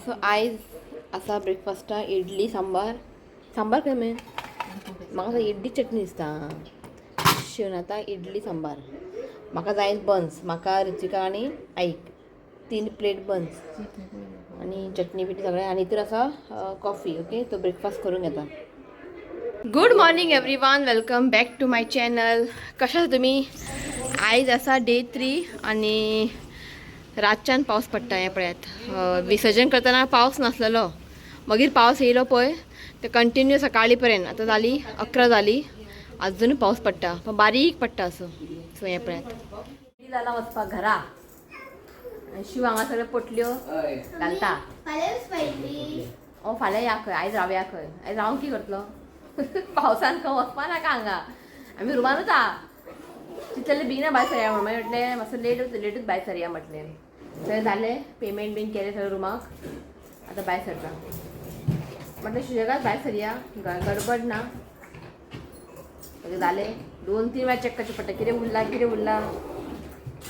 So आयज आसा ब्रेकफास्टा इडली सांबार. सांबार खंय मेन म्हाका इडली चटणी दिसता. शिवन आतां इडली सांबार. म्हाका जाय बन्स. म्हाका ऋतिका आनी आईक 3 प्लेट बन्स आनी चटणी बिटणी सगळें. आनी हितून आसा कॉफी. ओके, तो ब्रेकफास्ट करून घेता. Good morning everyone, welcome back to my channel. कशें आसा तुमी? आयज आसा डे 3 आनी रातच्यान पावस पडटा. हें पळयात, विसर्जन करतना पावस नासलेलो, मागीर पावस येयलो पळय ते कंटिन्यू सकाळी पर्यंत. आतां जाली 11 जाली, अजून पावस पडटा, पण बारीक पडटा असो. सो हें पळयात, जाला वचपाक घरा. शिव हांगा सगळे पोटल्यो घालता. ओ फाल्यां या खंय, आयज रावया खंय. आयज रावून की करतलो? पावसान खंय वचपा नाका. हांगा आमी रुमानूच आहा. तितले बेगिना भायर सरया म्हणून मागीर म्हटलें मातसो लेट लेटूच भायर सरया म्हटलें. सगळें जालें, पेमेंट बीन केलें सगळें रुमाक. आतां भायर सरता म्हटलें सुशेगाद भायर सरया, गडबड ना. सगळें जालें, 2-3 वेळा चॅक करचें पडटा कितें उरलां कितें उरलां.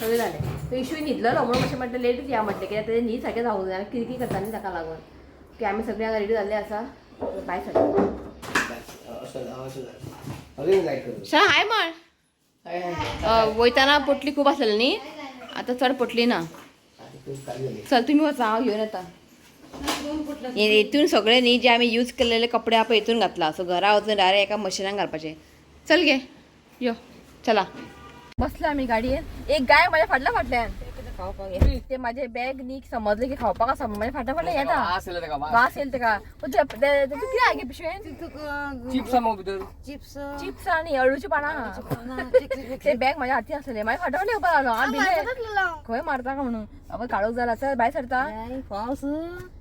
सगळें जालें. तो इशूय न्हिदलेलो म्हणून मातशें म्हटलें लेटूच या म्हटलें, कित्याक तेजें न्हीद सारकें जावूंक जाय, किरकिर करता न्ही ताका लागून. की आमी सगळीं हांगा रेडी जाल्ले आसा, भायर सरता. हाय म्हण. वयताना पोटली खूब आसलेली न्ही, आतां चड पोटली ना. चल तुमी वचा, हांव घेवन येता. हेतून सगळे न्ही जे आमी यूज केलेले कपडे आहा पळय हेतून घातला. सो घरा वचून डायरेक्ट एका मशिनान घालपाचे. चल गे यो, चला बसला आमी गाडयेन. एक गाय म्हाज्या फाटल्या फाटल्यान, ते माझे बॅग न्ही समजले की खावपाक आसा, म्हाज्या फाटल्या फाटल्यान येता. वास येयला तेका. तूं कितें आहा गे पिशवेन? चिप्स चिप्स आनी अळूची पानां. ते बॅग म्हाज्या हातीन आसलेले, म्हाज्या फाटल्या फाटल्यान येवपाक लागलो. हांव भिलें खंय मारता का म्हणून. आवय काळोख जाला, चल भायर सरता. पावस.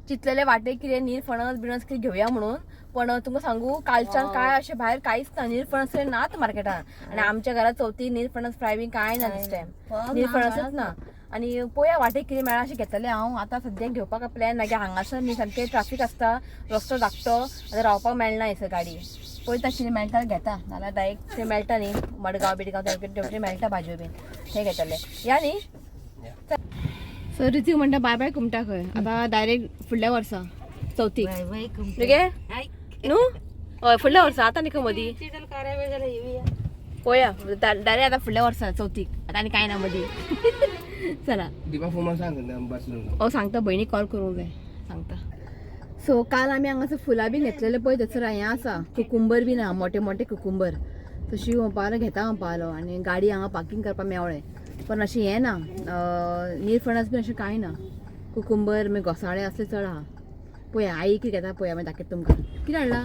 चितलेले वाटेक कितें नीर फणस बिणस कितें घेवया म्हणून, पण तुमकां सांगू कालच्यान काय अशें भायर कांयच ना. नीर फणस नात मार्केटान. आनी आमच्या घरात चवथी नीर फणस फ्राय बी कांय ना दीस टायम, नीर फणसच ना. आनी पळोवया वाटेक कितें मेळा अशें घेतलें हांव. आतां सद्याक घेवपाक प्लॅन ना, की हांगासर न्ही सामकें ट्राफीक आसता, रस्तो धाकटो, आतां रावपाक मेळना हयसर गाडी. पळयता कितें मेळटा घेता, नाल्यार डायरेक्ट ते मेळटा न्ही मडगांव बिडगांव तेवटेन मेळटा भाजयो बीन, ते घेतले या न्ही. सो ऋतिक म्हणटा बाय बाय कुमटा खंय, आतां डायरेक्ट फुडल्या वर्सा चवथीक गे न्हू. हय फुडल्या वर्सा, आतां न्ही खंय मदीं पळोवया. डायरेक्ट आतां फुडल्या वर्सा चवथीक, आतां आनी कांय ना मदीं. चला. दीपा फोन सांग बसलो. हो सांगता, भयणीक कॉल करूंक जाय, सांगता. सो काल आमी हांगासर फुलां बीन घेतलेले पळय, थंयसर हें आसा कुकुंबर बीन आहा, मोटे मोटे कुकुंबर. तशी म्हणपाक घेता म्हणपाक. आनी गाडी हांगा पार्किंग करपाक मेवळें, पण अशें हें ना, निरफणस बीन अशें कांय ना. कुकुंबर मागीर घोसाळे असले चड आहा. पळया आई कितें घेता पळया, मागीर दाखयता तुमकां. कितें हाडला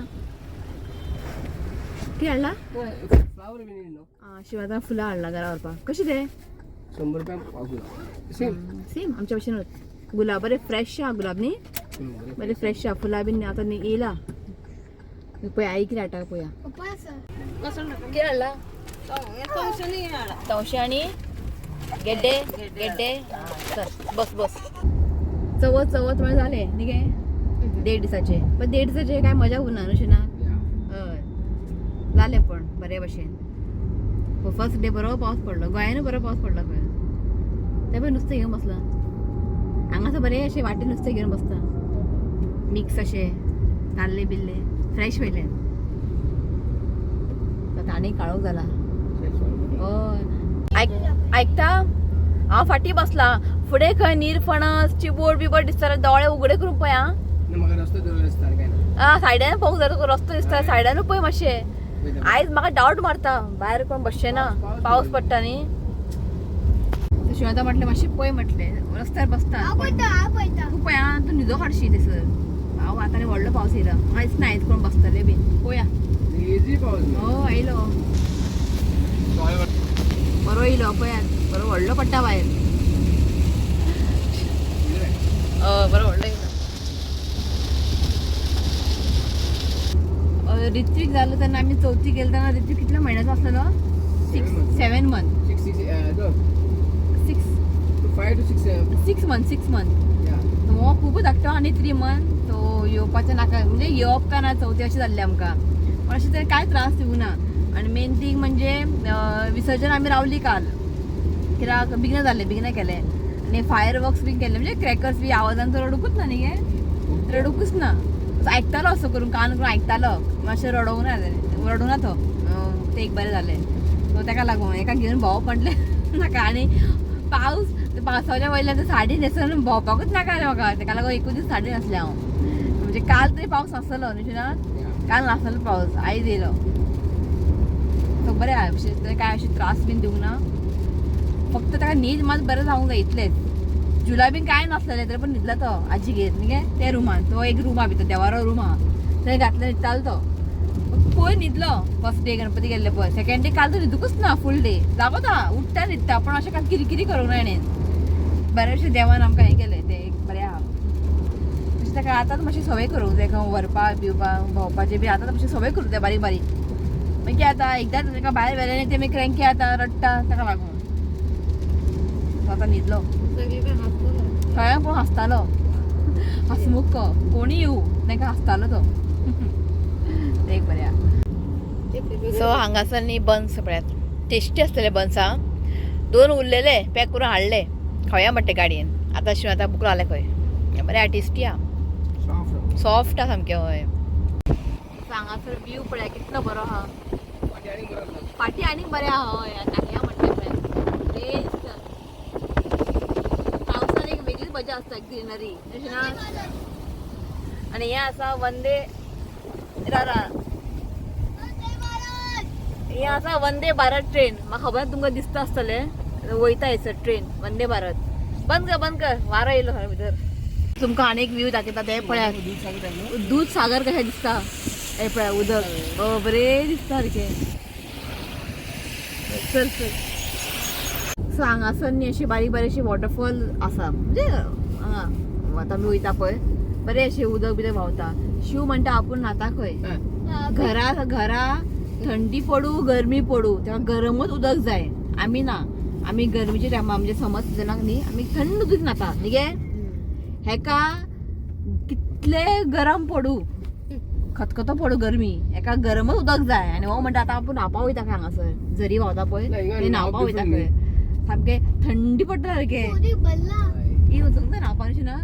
कितें हाडला? फ्लावर बीन न्हू. आं शिवातां फुलां हाडला घरा व्हरपाक. कशें ते? 100 रुपया पाव किलो सेम. सेम आमच्या भशेनूच. गुलाब बरे फ्रेश आहा, गुलाब न्ही बरे फ्रेश आहा. फुलां बीन आतां न्ही येयला. पळय आई कितें हाडटा पळया. कितें हाडला? तवशें आनी गेड्डे. गेड्डे चल बस बस. चवथ चवथ म्हळ्यार जालें न्ही गे 1.5 दिसाचे. पण 1.5 दिसाचे काय मजा उरना न्हू शिना. हय जालें पण बरे भशेन. फर्स्ट डे बरो पावस पडलो, गोंयानूय बरो पावस पडलो खंय. ते पळय नुस्तें घेवन बसलां हांगासर, बरें अशें वाटेर नुस्तें घेवन बसता, मिक्स अशें ताल्ले बिल्ले फ्रेश वयल्यान. आतां आनी काळोख जाला. हय आयकता, हांव फाटीं बसलां, फुडें खंय नीर फणस चिबोड बिबोड दिसता, दोळे उगडे करून पळय आं. म्हाका रस्तो दवरलो दिसता काय ना. आं सायडान पळोवंक जाय तुका, रस्तो दिसता सायडानूय पळय मातशें. आयज म्हाका डावट मारता भायर कोण बसचें ना, पावस पडटा न्ही. तशें आतां म्हटलें मातशें पळय म्हटलें रस्त्यार बसता तूं पळय आं, तूं न्हिदो काडशी थंयसर. हांव आतां आनी व्हडलो पावस येयला, म्हाका दिसना आयज कोण बसतले बीन. पळोवया. इजी पावस. हो आयलो बरो येयलो पळयात, बरो व्हडलो पडटा भायर. हय बरो व्हडलो येयलो. ऋत्विक जालो तेन्ना आमी चवथी गेले तेन्ना ऋत्विक कितल्या म्हयन्याचो आसलेलो? 6 7 month. 6 6 6 5 to 6. 6 month 6 month. हो खूबच धाकटो आनी 3 मंथ. सो येवपाचें नाका म्हणजे येवप काय ना चवथी अशें जाल्लें आमकां, पण अशें तरी कांय त्रास दिवना. आनी मेन थींग म्हणजे विसर्जन आमी रावली काल, कित्याक बेगिना जालें, बेगिना केलें आनी फायर वर्क्स बी केले, म्हणजे क्रॅकर्स बी आवाजान तर रडूंकूच ना न्ही गे. रडूंकच ना. आयकतालो असो करून कान करून आयकतालो, मातशें रडोवंक ना तेणें, रडूंक ना तो. तें एक बरें जालें. सो ताका लागून हेका घेवन भोंवप म्हटलें नाका. आनी पावस, पावसाच्या वयल्यान साडी न्हेसून भोंवपाकूच नाका रे म्हाका. ताका लागून एकूच दीस साडी न्हेसलें हांव. म्हणजे काल तरी पावस नासलो न्ही ना, काल नासलो पावस, आयज येयलो. सो बरें आहा, अशें कांय अशें त्रास बीन दिवंक ना. फक्त ताका न्हीद मात बरें जावंक जाय इतलेंच. जुलय बीन कांय नासलेलें तरी पण न्हिदलो तो आजीगेर न्ही गे त्या रुमान. तो एक रूम आहा भितर, देवारो रूम आहा, थंय घातले न्हिदतालो तो. पयर न्हिदलो फर्स्ट डे गणपती गेल्ले पळय. सेकंड डे काल तो न्हिदूकच ना, फूल डे जागोच आहा, उठ्ठा न्हिदता, पण अशें काल किरकिरी करूंक ना हेणेन. बरें देवान आमकां हें केलें, तें एक बरें आहा. तशें ताका आतांच मातशी संवय करूंक जाय, खंय व्हरपाक बिवपाक भोंवपाचें बी आतांच मातशी संवय करूंक जाय बारीक बारीक. मागीर आतां एकदां ताका भायर व्हेलें न्ही तें मागीर क्रँकी जाता, रडटा, ताका लागून तो आतां न्हिदलो. सगळ्यांक पळोवन हांसतालो, हसमुख कोणी येवं तांकां हांसतालो तो. एक बरें आहा. सो हांगासर न्ही बन्स पळयात, टेस्टी आसतले बन्स. आं, दोन उरलेले पॅक करून हाडले, खावया म्हणटे गाडयेन. आतां शिव आतां बुक लागले खंय. बरें आहा, टेस्टी आहा, सॉफ्ट आहा सामकें. हय, हांगासर व्यू पळया कितलो बरो आहा. फाटी आनीक बरें आहा. हय, दाखया म्हणटा पळया बरें दिसता. पावसान एक वेगळीच मजा आसता, ग्रिनरी अशें ना. आनी हें आसा वंदे रारा, हें आसा वंदे भारत ट्रेन. म्हाका खबर ना तुमकां दिसता आसतलें, वयता हयसर ट्रेन वंदे भारत. बंद कर, बंद कर, वारो येयलो सारको भितर. तुमकां आनी एक व्यू दाखयता, ते पळयात दूध सागर कशें दिसता. हे पळया उदक बरें दिसता सारकें. चल चल. सो हांगासर न्ही अशी बारीक बारीक अशी वॉटरफॉल आसा, म्हणजे हांगा आतां आमी वयता पळय, बरें अशें उदक बिदक व्हांवता. शिव म्हणटा आपूण न्हाता खंय घरा, घरा थंडी पडूं गरमी पडूं तेका गरमच उदक जाय. आमी ना, आमी गरमीच्या टायमार म्हणजे समज सिजनाक न्ही आमी थंड उदक न्हाता न्ही गे. हेका कितले गरम पडूं, खतखतो पडूं गरमी, हेका गरमच उदक जाय. आनी हो म्हणटा आतां आपूण न्हावपा वयता खंय, हांगासर झरी व्हांवता पळय ते न्हावपा वयता खंय, सामकें थंडी पडटा सारकें. ही वचूंक जाय न्हावपा अशें ना.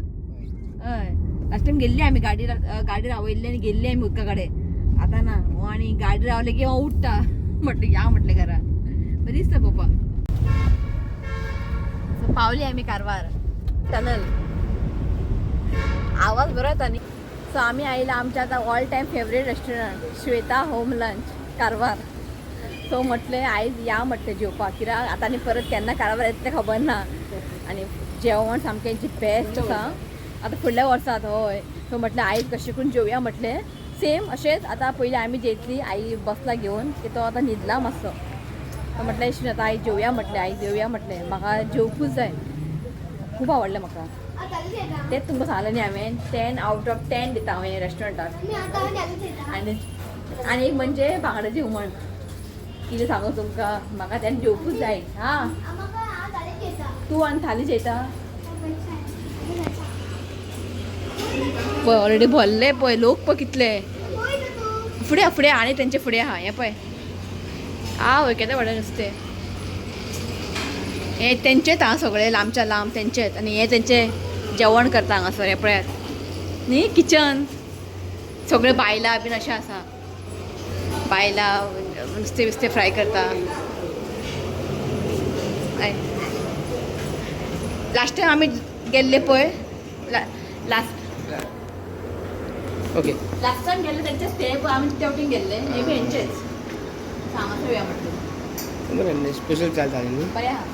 हय, लास्ट टायम गेल्ली आमी, गाडी गाडी रावयल्ली आनी गेल्ली आमी उदका कडेन. आतां ना हो, आनी गाडी रावली की हो उठ्ठा. म्हटलें या म्हटलें घरा, बरी दिसता पळोवपाक. सो पावली आमी कारवार टनल. आवाज बरो येता न्ही. सो आमी आयला आमच्या आतां all time favourite restaurant Shweta home lunch Karwar. So म्हटलें आयज या म्हटलें जेवपाक, कित्याक आतां आनी परत केन्ना कारवार येतलें खबर ना. आनी जेवण सामकें बेस्ट आसा आतां फुडल्या वर्सात. हय, सो म्हटलें आयज कशें करून जेवया म्हटलें. सेम अशेंच आतां पयलीं आमी जेयतली, आई बसला घेवन की तो आतां न्हिदला मातसो. तो म्हटलें आतां आयज जेवया म्हटलें, आयज जेवया म्हटलें, म्हाका जेवपूच जाय, खूब आवडलें म्हाका. तेंच तुमकां सांगलें न्ही हांवें, 10 आवट ऑफ 10 दिता हांव हे रेस्टॉरंटाक. आनी आनी एक म्हणजे बांगड्याचें हुमण, कितें सांगू तुमकां, म्हाका तेन्ना जेवपूच जाय. हां, तूं आनी थाली जेयता पळय, ऑलरेडी भरले पळय लोक पळय कितले. फुडें फुडें आनी तेंचे फुडें आहा हें पळय. आवय केदें व्हडलें नुस्तें हें तेंचेच आहा सगळें, लांबच्या लांब तेंचेच. आनी हें तेंचें जेवण करता हांगासर, हें पळयात न्ही किचन, सगळें बायलां बीन अशें आसा, बायलां नुस्तें बिस्तें फ्राय करता. लास्ट टायम आमी गेल्ले पळय, लास्ट ओके, लास्ट टायम गेल्ले तेंचेच ते पळय, आमी त्या वटेन गेल्ले, हे बी हेंचेच. हांगासर येवया म्हटलें. बरें, स्पेशल चाल जालें न्ही. बरें आहा,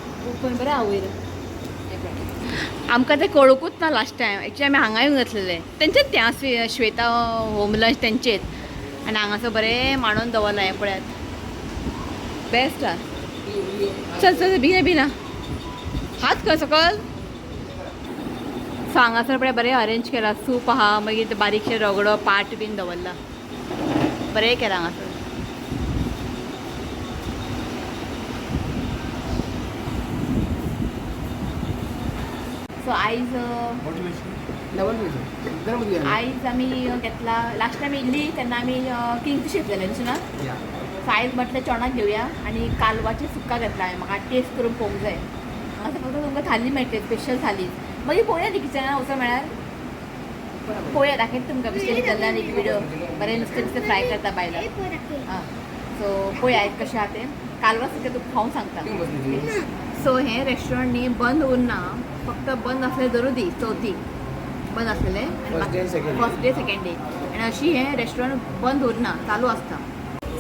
पण बरें आहा वयर. आमकां तें कळूंकूच ना लास्ट टायम. एक्चुली आमी हांगा येवंक नासलेले, तेंचेच तें श्वेता होम लंच तेंचेच. आनी हांगासर बरें मांडून दवरलां हें पळयात, बेस्ट आहा. चल चल, बेगीन बेगीन हात कर सकल. सो हांगासर पळय बरें अरेंज केलां, सूप आहा, मागीर ते बारीकशे रगडो पाट बीन दवरला, बरें केलां हांगासर. सो आयज आयज आमी घेतला, लास्ट टायम येयल्ली तेन्ना आमी किंगफिश घेतलेले न्ही ना. सो आयज म्हटलें चोणाक घेवया आनी कालवाचें सुक्का घेतला हांवें, म्हाका टेस्ट करून पळोवंक जाय. हांगासर फक्त तुमकां थाली मेळटली, स्पेशल थाली. मागीर पळोवया न्ही किचनान वचोन मेळ्यार. पळोवया, दाखयता तुमकां बेश्टे चल्ला एक व्हिडिओ. बरें नुस्तें नुस्तें फ्राय करता बायलां. आं, सो पळोवया आयज कशें आहा तें. कालवां सुकें तुका खावंक सांगता. सो हें रेस्टॉरंट न्ही बंद उरना, फक्त बंद आसलें धरू दी चवथीक बंद आसलेलें. First day and second day. First day, second day. आनी अशी हें रेस्टॉरंट बंद उरना, चालू आसता.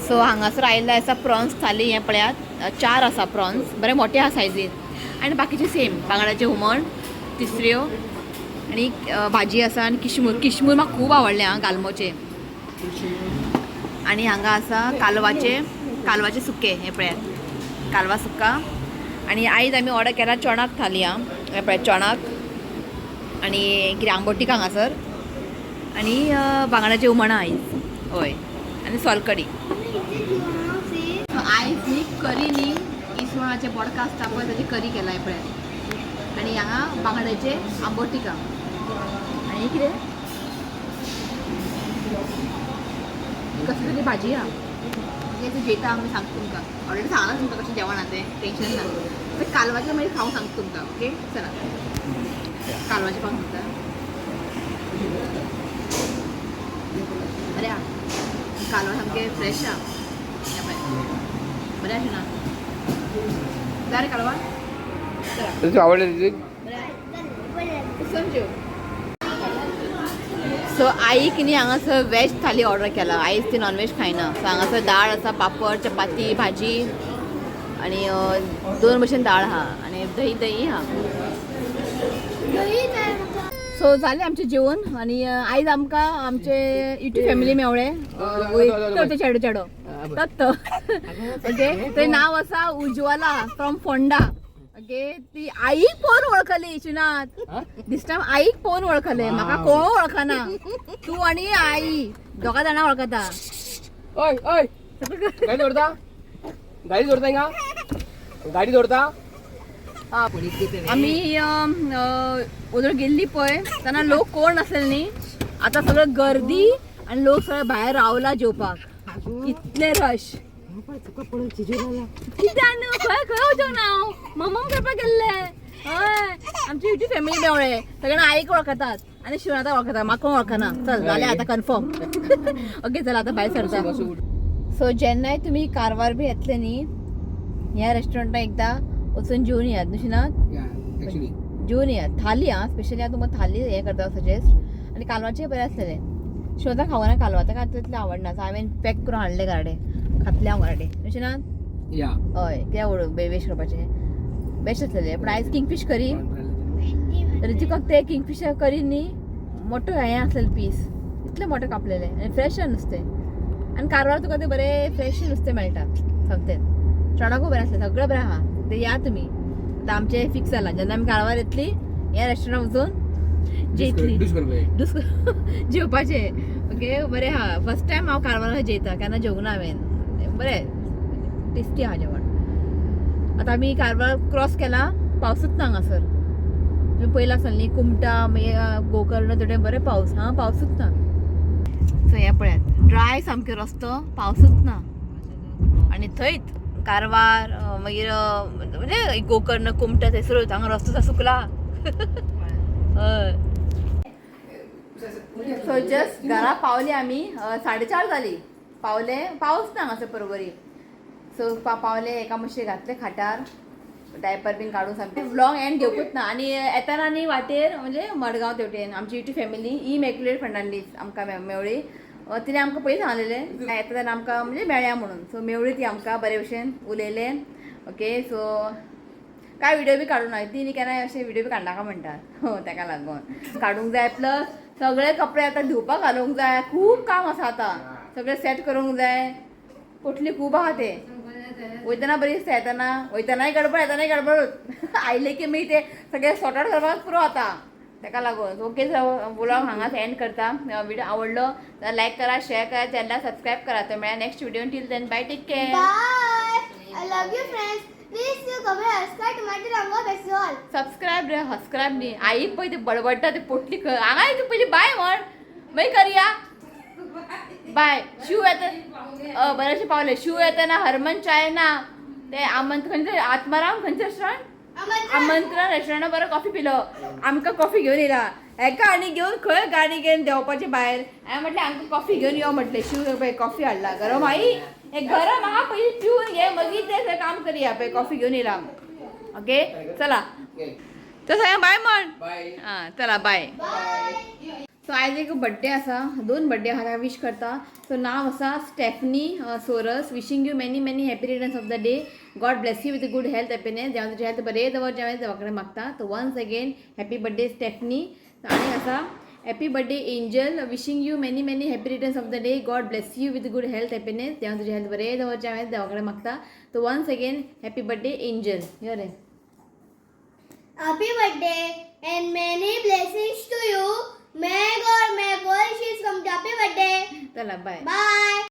सो हांगासर आयिल्लें आसा प्रॉन्स थाली. हें पळयात, चार आसा प्रॉन्स, बरे मोठे आसा सायजीन. आनी बाकीचे सेम बांगड्याचें हुमण, तिसऱ्यो आनी भाजी आसा आनी किशमूर. किशमूर म्हाका खूब आवडलें आं, गालमोचें. आनी हांगा आसा कालवाचे, कालवाचे सुके. हें पळयात, कालवा सुका. आनी आयज आमी ऑर्डर केला चणाक थाली आं. हें पळयात, चणाक आनी कितें आंबोटीक हांगासर आनी बांगड्याचें हुमण आयज. हय, आनी सोलकडी. आयज न्ही करी न्ही, इसवणाचे बोडका आसता पळय, ताची करी केला. हें पळयात. आनी हांगा बांगड्याचे आंबोटिका आनी कितें कसली तरी भाजी आहा. म्हणजे तें जेयता आमी, सांगता तुमकां. ऑलरेडी सांगलां तुमकां कशें जेवण आहा तें, टेंशन ना. तें कालवाचें मागीर खावंक सांगता तुमकां. ओके, चला, कालवाचें खावंक सांगता. बरें आहा कालवां, सामकें फ्रेश आहा. हें पळय, बरें आसा ना? जाय रे कालवां? चला. तुका आवडलें तुझे? उसोन जेव. सो आईक न्ही हांगासर वेज थाली ऑर्डर केला. आयज ती नॉनव्हेज खायना. सो हांगासर दाळ आसा, पापड, चपाती, भाजी आनी दोन भशेन दाळ आहा आनी दही, दही आहा. सो जालें आमचें जेवण. आनी आयज आमकां आमचे युट्यूब फॅमिली मेवळे. तो चेडो, चेडो तत्त. ओके, ते नांव आसा उज्वला फ्रॉम फोंडा. ओके, ती आईक पळोवन वळखली शिनात. दीस टायम आईक पळोवन वळखले, म्हाका कोण वळखना. तूं आनी आई दोगा जाणां वळखता. ओय ओय, गाडी दवरता, गाडी दवरता हिंगा, गाडी दवरता. आमी उदर गेल्ली पळय तेन्ना लोक कोण नासले न्ही, आतां सगळं गर्दी आनी लोक सगळे भायर रावला जेवपाक, इतले रश. कित्याक न्हू, खंय खंय वचूंक ना हांव, मम्मम करपाक गेल्ले. हय, आमची युट्यूब फॅमिली मेवळे सगळ्यांना आईक वळखतात आनी शिवनाथाक वळखतात, म्हाका कोण वळखना. चल, जालें आतां कन्फर्म. ओके, चल, आतां भायर सरता. सो जेन्नाय तुमी कारवार बी येतले न्ही, ह्या रेस्टॉरंटात एकदां वचून जेवन येयात न्हू शिनात? ऍक्च्युली. जेवन येयात. थाली आं, स्पेशली हांव तुमकां थाली हें करता सजेस्ट. आनी कालवाचें बरें आसलेलें. शिवता खावना कालवां, ताका तितलें आवडना. सो हांवें पॅक करून हाडलें घराडे, खातलें हांव घराडे न्हू ना? या. हय, कित्याक वेस्ट करपाचें? बेस्ट आसलेलें. पूण आयज किंगफीश करी ऋतिकाक ते किंगफीश करी न्ही, मोठो हें आसलेलें पीस, इतलें मोठें कापलेलें आनी फ्रेश आहा नुस्तें. आनी कारवार तुका तें बरें फ्रेश नुस्तें मेळटा सोमतें. चणाकूय बरें आसलें, सगळें बरें आहा तें. या तुमी. आतां आमचें फिक्स जालां, जेन्ना आमी कारवार येतली ह्या रेस्टॉरंट वचून जेयतली. डूस करपाचें. दुस जेवपाचें. ओके, बरें आहा. फर्स्ट टायम हांव कारवार जेयता, केन्ना जेवूंक ना हांवें. बरें टेस्टी आहा जेवण. आतां आमी कारवार क्रॉस केला, पावसूच ना हांगासर. तुमी पयला आसतलें न्ही, कुमटा मागीर गोकर्ण तेवटेन बरें पावस. हांगा पावसूच ना. सो हें पळयात, ड्राय सामकें रस्तो, पावसूच ना. आनी थंयच कारवार मागीर म्हणजे गोकर्ण, कुमटा थंयसरूच हांगा रस्तो सुकला. हय. सो जस्ट घरा पावली आमी, 4:30 जाली पावले. पावस ना हांगासर परवरी. सो पावले, एका मातशें घातले खाटार, डायपर बीन काडून सामकें व्लॉग एंड घेवकूच ना. आनी येताना आनी वाटेर म्हणजे मडगांव तेवटेन आमची युट्यूब फॅमिली इमॅक्युलेट फर्नांडीस आमकां मेवळी. तिणें आमकां पयलीं सांगलेलें येता तेन्ना आमकां म्हणजे मेळया म्हणून. सो मेवळी ती आमकां, बरे भशेन उलयलें. ओके, सो काय व्हिडिओ बी काडूं ना ती न्ही, केन्नाय अशें व्हिडिओ बी काडनाका म्हणटात. हो, ताका लागून काडूंक जाय, प्लस सगळे कपडे आतां धुवपाक घालूंक जाय. खूब काम आसा आतां, सगळें सेट करूंक जाय. पोटली खूब आहा ते. वयतना बरी दिसता, येताना वयतनाय गडबड, येतानाय गडबडूच. आयले की मागीर ते सगळे सॉर्ट आउट करपाक पुरो आतां, ताका लागून. ओके, व्लॉग हांगाच एंड करता. व्हिडिओ आवडलो जाल्यार लायक करा, शेअर करा, चॅनलाक सबस्क्रायब करा. तर मेळ्या next video. Till then, bye, take care. Bye. I love you, friends. Please do comment, subscribe to my channel. That's all. Subscribe रे, सबस्क्रायब न्ही. आई पळय ते बडबडटा ते पोटली. हांगा तूं पयली बाय म्हण, मागीर करया बाय. शिव येता, बरेंशें पावलें. शिव येतना हरमन चाय ना ते आमंत खंयचें, आत्माराम खंयचें रेस्टॉरंट. आमंत्रण रेस्टॉरंटा बरो कॉफी पिलो. आमकां कॉफी घेवन येयला. हेका आनी घेवन खंय गाडी घेवन देंवपाचें भायर. हांवें म्हटलें आमकां कॉफी घेवन यो म्हटलें. शिव पळय कॉफी हाडला गरम. आई हें गरम आहा, पयलीं पिवन घे, मागीर तें काम करया. पळय कॉफी घेवन येयला. ओके चला, तर सगळ्यांक बाय म्हण. बाय. आं चला बाय. सो आयज एक बड्डे आसा, दोन बड्डे आहा, ताका विश करता. सो नांव आसा Stephanie Soros. Wishing you many many happy returns of the day. God bless you with good health, happiness. देवा तुजें हेल्थ बरें दवर, हांवें देवा कडेन मागता. So once again happy birthday Stephanie. आनी आसा happy birthday Angel. Wishing you many many happy returns of the day. God bless you with good health, happiness. देवा तुजें हेल्थ बरें दवरचें, हांवें देवा कडेन मागता. So once again happy birthday Angel. यो रे. Happy birthday and many blessings to you. May God, may God wishes come to happy birthday. चला बाय. Bye.